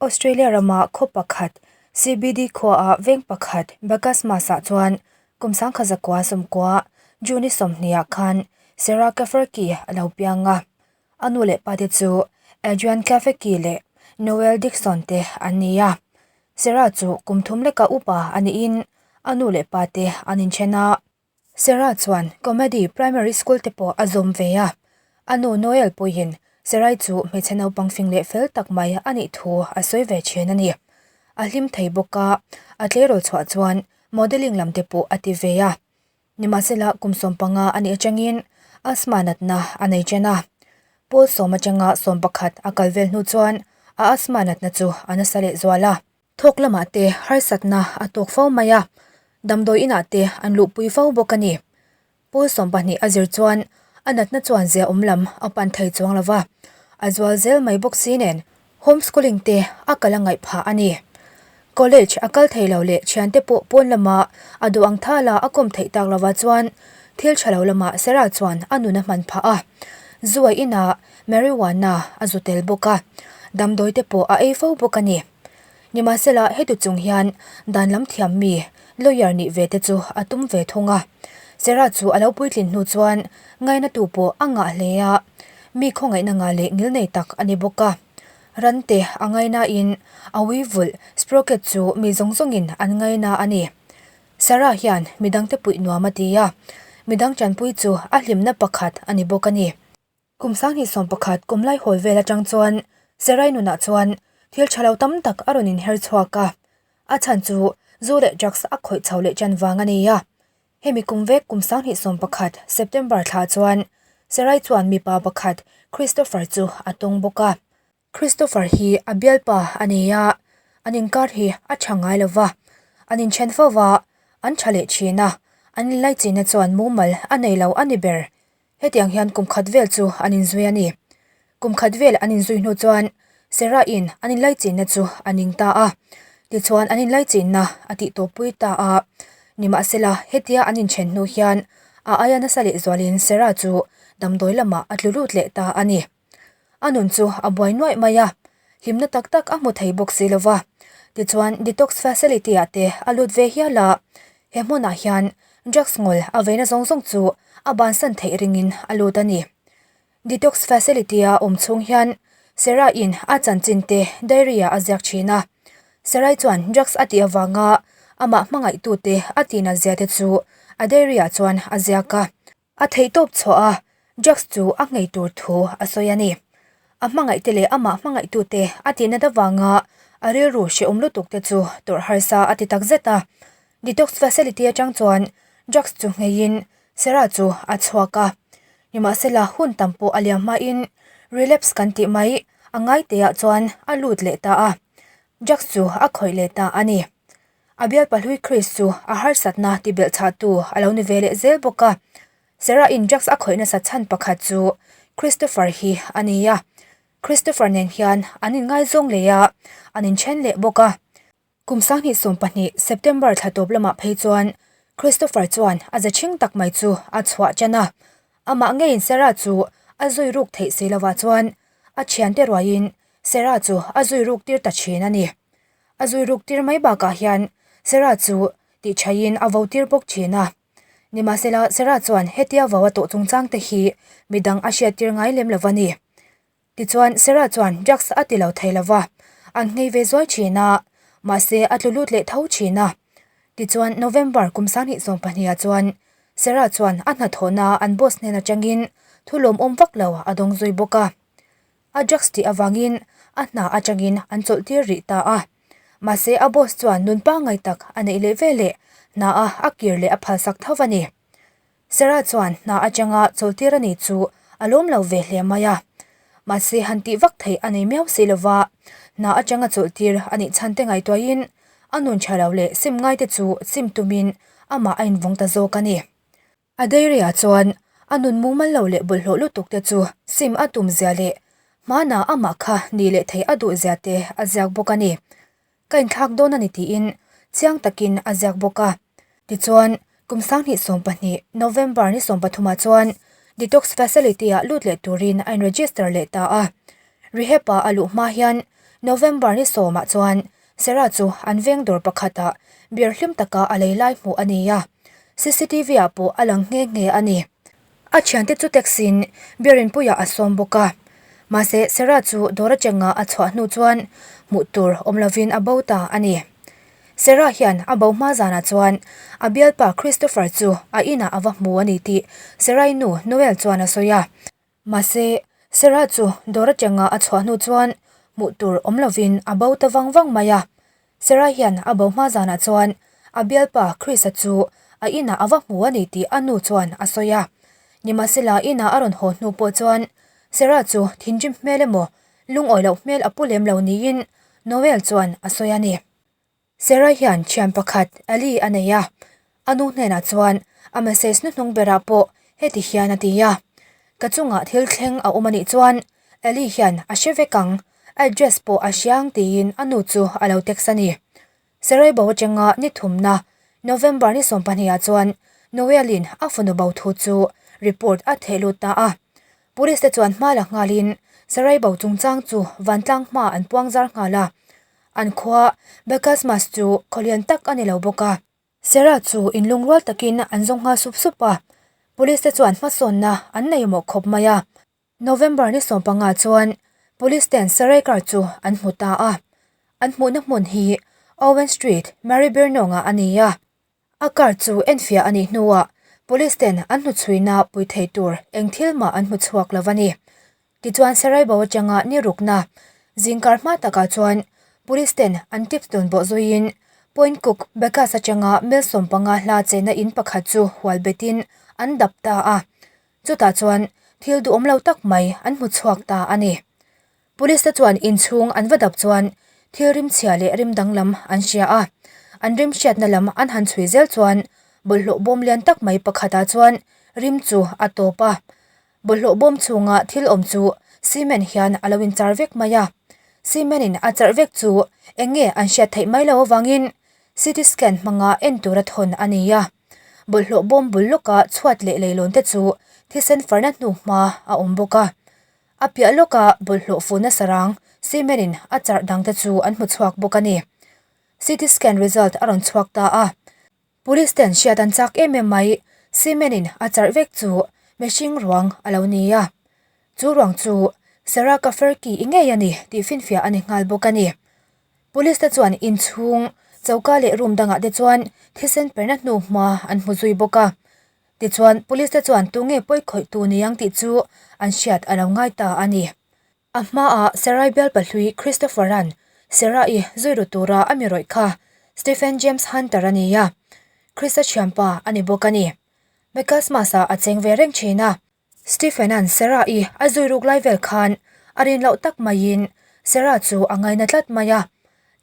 Australia rama khaw pakhat, CBD khuaah veng pakhat Bagassmas-ah chuan kum sangkha zakua sawmkua June 20 ah khan Sarah Cafferkey a lo piang a. A nu leh pate chu Adrian Cafferkey leh Noel Dixon te an ni a. Sarah chu kum thum leka upa a niin a nu leh pate an inthen a. Sarah chuan Comedy Primary School te pawh a zawm ve a, a nu Noel pawhin Sarai chu hmeichhe naupang fing leh fel tak mai a nih thu a sawi ve thin a ni. A hlim thei bawk a, a tleirawl chhuah chuan modelling lam te pawh a ti ve a. Nimahsela kum 15 a nih atangin asthma natna a nei chen a. Pawl sawm atanga 11 a kal vel hnu chuan a asthma natna chu a nasa leh zual a. Thawk lamah te harsatna a tawk fo mai a, damdawi inah te an luhpui fo bawk a ni. Pawl 20 a zir chuan a natna chuan zia awm lam a pan thei chuang lo va, a zual zel mai bawk si nen home schooling te a kal a ngaih phah a ni. College a kal thei lo leh thiante pawh pawn lama a duh ang thala a kawm theih tak lova chuan thil tha lo lamah Sarah chuan a nun a hman phah a, zuai inah marijuana a zu tel bawk a, damdawi te pawh a ei fo bawk a ni. Nimahsela heti chung hian dan lam thiam mi lawyer nih ve te chu a tum ve thung a. Sarah chu a lo puitlin hnu chuan ngainatu pawh a ngah hle a, mi khawngaihna ngah leh ngilnei tak a ni bawk a. Ran te a ngainain a ui vulh Sprocket chu mi zawng zawngin an ngaina a ni. Sarah hian midangte puih nuam a ti a, midang tanpui chu a hlimna pakhat a ni bawk a ni. Kum 2011 kum lai hawl vel atang chuan Sarai nunah chuan thil tha lo tam tak a rawn inher chhuak a, a chhan chu zu leh drugs a khawih chho leh tan vang a ni a. Hemi kum vek kum 2011 September thla chuan Sarai chuan mipa pakhat Christopher chu a tawng bawk a. Christopher hi a bialpa a ni a, an inkar hi a tha ngai lo va, an inthen fo va, an tha leh thin a, an inlaichinna chuan mumal a nei lo a ni ber. Hetiang hian kum khat vel chu an inzui a ni. Kum khat vel an inzui hnu chuan Sarah-in an inlaichinna chu a ning ta a, tichuan an inlaichinna a tihtawppui ta a. Nimahsela, hetia an inthen hnu hian a aia nasa lehzualin Sarah chu damdawi lamah a tlu lut leh ta a ni. A nun chu a buai nuaih mai a, hlimna tak tak a hmu thei bawk si lo va. Tichuan detox facility ah te a lut ve hial a, he hmunah hian drugs ngawl a veina zawng zawng chu a bansan theih ringin a lut a ni. Detox facility a awm chhung hian Sarah in a chanchin te diary ah a ziak thin a. Sarai chuan drugs a tih avanga amah hmangaihtute a tihna zia te chu a diary ah chuan a ziak a. A theihtawp chhuah a, drugs chu a nghei tur thu a sawi a ni. A hmangaihte leh amah hmangaihtute a tih nat avanga a rilru hrehawm lutuk te chu tawrh harsa a ti takzet a. Detox facility atang chuan drugs chu ngheiin Sarah chu a chhuak a. Nimahsela hun tam pawh a liam hmain relapse kan tih mai a ngaiteah chuan a lut leh ta a. Drugs chu a khawih leh ta a ni. A bial pahlui Chris chu a harsatna ti belh chhahtu a lo ni ve leh zel bawk a. Sarah in drugs a khawih nasa chhan pakhat chu Christopher hi a ni a. Christopher nen hian an inngaizawng leh a, an inthen leh bawk a. Kum 2020 September thla tawp lamah phei chuan Christopher chuan a za chhing tak mai chu a chhuah tan a. Amah ngeiin Sarah chu a zui ruk theih si lovah chuan a thiante ruaiin Sarah chu a zui ruk tir ta thin a ni. A zui ruk tir mai bakah hian Sarah chu tihchhaiin a vo tir bawk thin a. Nimahsela Sarah chuan hetia vo a tawh chungchang te hi midang a hriat tir ngai lem lo va ni. Tichuan Sarah chuan drugs a ti lo thei lo va, an nghei ve zuai thin a, mahse a tlu lut leh tho thin a. Tichuan November kum 2020 ah chuan Sarah chuan a hnathawhna an boss hnen atangin thu lawmawm vak lo a dawng zui bawk a. A drugs tih avangin a hna atangin an chawlh tir rih ta a. Mahse a boss chuan nun pangngai tak a neih leh veleh hna a a kir leh a phalsak tho a ni. Sarah chuan hna atanga chawlh tir a ni chu a lawm lo ve hle mai a. Mahse han tih vak theih a nei miau si lova, hna atanga chawlh tir a nih chhan te ngaihtuahin a nun tha lo leh sim ngai te chu sim tumin amah a invawng ta zawk a ni. A diary-ah chuan a nun mumal lo leh bawlhhlawh lutuk te chu sim a tum zia leh hmanah amah kha ni leh thei a duh zia te a ziak bawk a ni. Ka inthlak dawn a ni tiin chiang takin a ziak bawk a. Tichuan, kum 2020 November ni 13 ah chuan detox facility-ah lut leh turin a in-register leh ta a. Rehab-ah a luh hma hian November ni sawmah chuan Sarah chu an veng dawr pakhatah beer hlim taka a lei lai hmuh a ni a, cctv ah pawh a lang nghe nghe a ni. A thiante chu taxi in beer inpuiah a sawm bawk a, mahse Sarah chu dawr atanga a chhuah hnu chuan hmuh tur awm lovin a bo ta a ni. Sarah hian a bo hma zanah chuan a bialpa Christopher chu a inah a va hmu a ni tih Sarah-i nu Noel chuan a sawi a. Mahse, Sarah chu dawr atanga a chhuah hnu chuan hmuh tur awm lovin a bo ta vang vang mai a. Sarah hian a bo hma zanah chuan a bialpa Chris-a chu a inah a va hmu a ni tih a nu chuan a sawi a. Nimahsela inah a rawn haw hnu pawh chuan Sarah chu thinrim hmel emaw lungawi loh hmel a pu lem lo niin Noel chuan a sawi a ni. Sarah hian thian pakhat Ali a nei a, a nu hnenah chuan a message hnuhnung berah pawh heti hian a ti a, Ka chungah thil thleng a awm a nih chuan Ali hian a hre vek ang, a address pawh a hria ang tiin a nu chu a lo text a ni. Sarai bo atanga ni thumna November ni 22 ah chuan Noel-in a fanu bo thu chu report a theh lut ta a. Police te chuan hma la nghalin Sarai bo chungchang chu vantlang hma an puang zar nghal a. An khua Bacchusmas chu khaw lian tak a ni lo bawk a. Sarah chu inlungrual takin an zawng nghal sup sup a, Police te chuan hmasawnna an nei mawh khawp mai a. November ni 15 chuan Police ten Sarai car chu an hmu ta a. An hmuhna hmun hi Owen Street, Maribyrnong-ah a ni a. A car chu enfiah a nih hnuah Police ten an hnuchhuina pui thei tur eng thil mah an hmu chhuak lo a ni. Tichuan Saraibo atanga ni rukna zingkar hma takah chuan Police ten an tips dawn bawh zuiin Point Cook Bacchus atanga mel 15 hla chenna in pakhat chu hual betin an dap ta a. Chutah chuan thil duhawm lo tak mai an hmu chhuak ta a ni. Police te chuan inchhung an va dap chuan thil rimchhia leh rim danglam an hria a, an rim hriatna lam an han chhui zel chuan bawlhhlawh bawm lian tak mai pakhatah chuan rim chu a tawp a, bawlhhlawh bawm chhunga thil awm chu cement hian a lo inchar vek mai a, cement in a charh vek chu eng nge an hriat theih mai loh avangin CT scan hmanga en tura thawn a ni a, bawlhhlawh bawm bul lawka chhuat leh leilawn te chu thisen farna hnu hma a awm bawk a. A piah lawka bawlhhlawh funa sarang cement in a charh dangte chu an hmu chhuak bawk a ni. CT scan result a rawn chhuak ta a. Police ten hriat an chak em em mai, cement in a charh vek chu mihring ruang a lo ni a. Chu ruang chu Sarah Kafferki i ngei a ni tih finfiah a ni nghal bawk a ni. Police te chuan inchhung, choka leh room dangah te chuan thisen perna hnu hma an hmu zui bawk a. Tichuan, Police te chuan tunge pawi khawih tu ni ang tih chu an hriat a lo ngai ta a ni. A hmaah Sarai bialpa hlui Christopher-a'n Sarah-i zui ru tura a mi rawih kha Stephen James Hunter a ni a, Christ-a thianpa a ni bawk a ni. Mcasmas-ah a cheng ve reng thin a. Stephen-a'n Sarah-i a zui ruk lai vel khan a rin loh tak maiin Sarah chu a ngaina tlat mai a,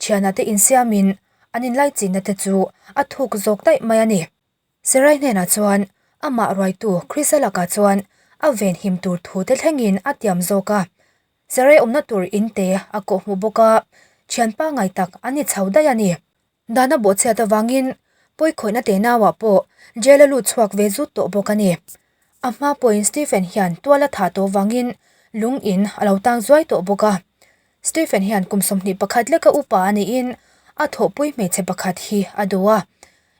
thianah te insiamin an inlaichinna te chu a thuk zawk daih mai a ni. Sarai hnenah chuan amah ruaitu Krista lakah chuan a venhim tur thu te thlengin a tiam zawk a. Sarai awmna tur in te a kawhhmuh bawk a, thianpa ngai tak an ni chho daih a ni. Dana bawhchhiat avangin pawikhawihna te nauah pawh jail a lut chhuak ve zut tawh bawk a ni. A hma pawhin Stephen hian tual a thah tawh vangin lung in a lo tang zuai tawh bawk a. Stephen hian kum 21 leka upa a niin a thawhpui hmeichhe pakhat hi a duh a.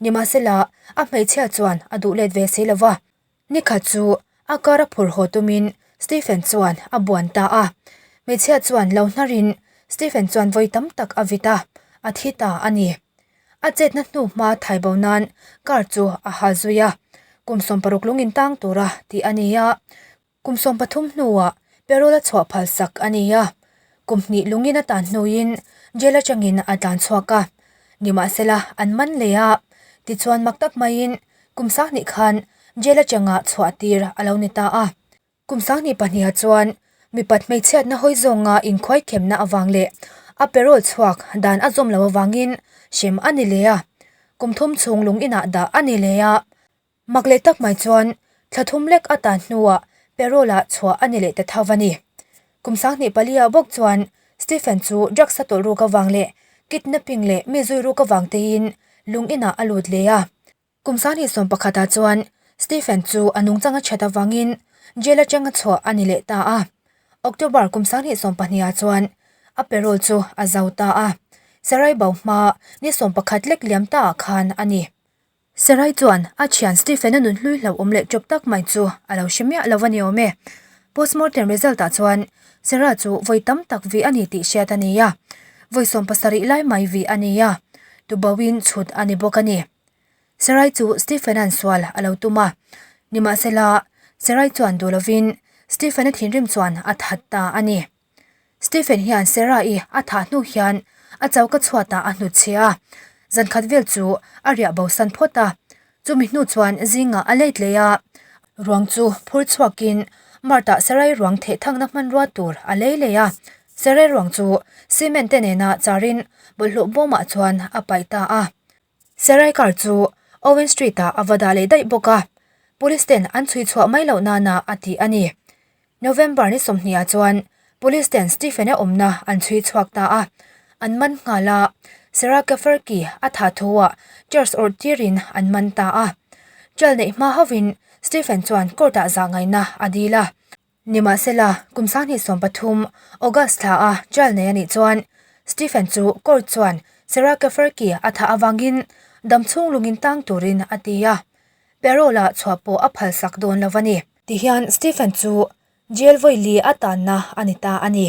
Nimahsela, a hmeichhia chuan a duh let ve si lo va. Nikhat chu a kar a phur haw tumin Stephen chuan a buan ta a. Hmeichhia chuan lo hnarin Stephen chuan vawi tam tak a vit a, a thi ta a ni. A chetna hnu hma thai bo nan car chu a ha zui a, kum 60 lungin tang tura tih a ni a. Kum 13 hnuah parole a chhuah phal sak a ni a, kum hnih lungin a tan hnuin jail atangin a tlan chhuak a. Nimahsela an man leh a, tichuan mak tak maiin kum 20 khan jail atanga chhuah tir a lo ni ta a. Kum 22 ah chuan mipat hmeichhiatna hawi zawnga inkhuaikhemna avang leh a parole chhuak dan a zawm loh avangin hrem a ni leh a, kum thum chhung lung inah dah a ni leh a. Mak leh tak mai chuan thla thum lek a tan hnuah parole ah chhuah a ni leh ta tho a ni. Kum 24 ah bawk chuan Stephen chu drugs a tawlh ruk avang leh kidnapping leh mi zui ruk avang tein lung inah a lut leh a. Kum 21 ah chuan Stephen chu a nungchang a chhiat avangin jail atanga chhuah a ni leh ta a. October kum 2022 ah chuan. A parole chu a zo ta a. Sarai bo hma ni 11 lek liam ta ah khan a ni. Sarai chuan a thian Stephen-a nun hlui hlauhawm leh chawp tak mai chu a lo hre miah lo a ni awm e. Postmortem result ah chuan Sarah chu vawi tam tak vih a ni tih hriat a ni a, vawi 70 lai mai vih a ni a, tubauhin chhut a ni bawk a ni. Sarai chu Stephen-a'n sual a lo tum a, nimahsela Sarai chuan duh lovin Stephen-a thinrim chuan a that ta a ni. Stephen hian Sarah-i a thah hnu hian a choka chhuatah a hnutchhe a, zan khat vel chu a riah bo san phawt a, chumi hnu chuan zingah a let leh a, ruang chu phur chhuakin Mart-ah Sarai ruang theh thangna hmanrua tur a lei leh a, Sarai ruang chu cement te nena charin bawlhhlawh bawmah chuan a paih ta a. Sarai car chu Owen Street-ah a va dah leh daih bawk a, police ten an chhui chhuah mai loh nana a ti a ni. November ni 20 ah chuan police ten Stephen-a awmna an chhui chhuak ta a, an man nghal a, Sarah Cafferkey a tha thuah charge awrh tirin an man ta a. Trial neih hma hovin Stephen chuan court-ah zah ngaihna a dil a. Nimahsela, kum 2013 August thla a trial nei a nih chuan Stephen chu court chuan Sarah Cafferkey a thah avangin damchhung lungin tang turin a ti a, parole-ah chhuah pawh a phalsak dawn lo a ni. Tihian Stephen chu jail vawi li a tanna a ni ta a ni.